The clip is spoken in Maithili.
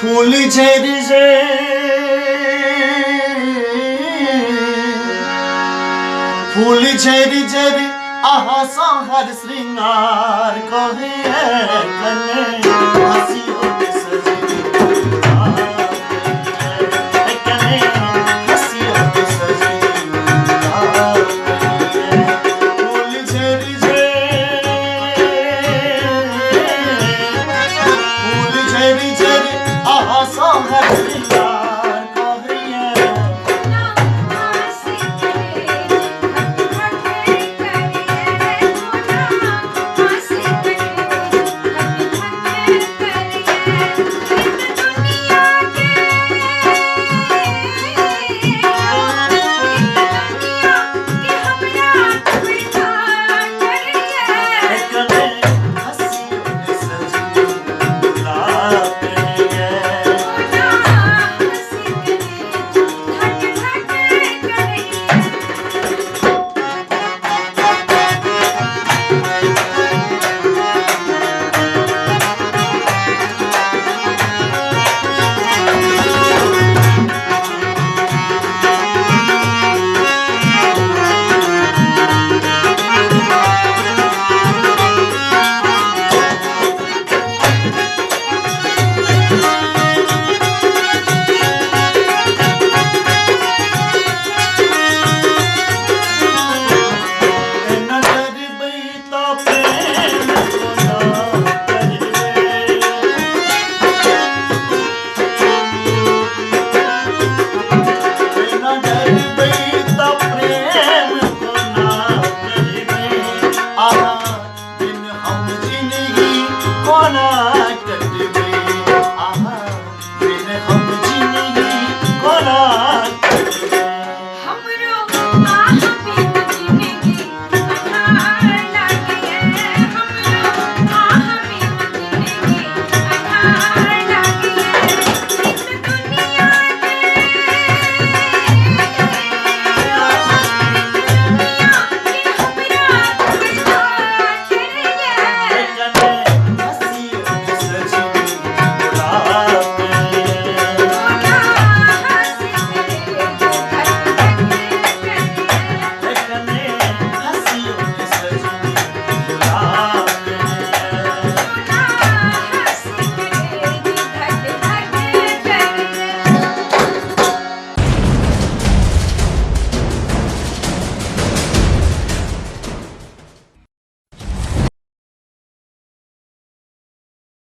फूल झरि फूल झरि झरि अहाँ हर श्रृंगार कहे कने हँसियो के सजनी कने हँसियो के सजनी फूल झरि फूल झरि झरि अहाँ हर श्रृंगार कहैया। कने हँसियो के सजनी गुलाब कहिया। एना डरबै तऽ प्रेम कोना करबै। एना डरबै तऽ प्रेम कोना करबै। अहाँ बिन हम जिनगी कोना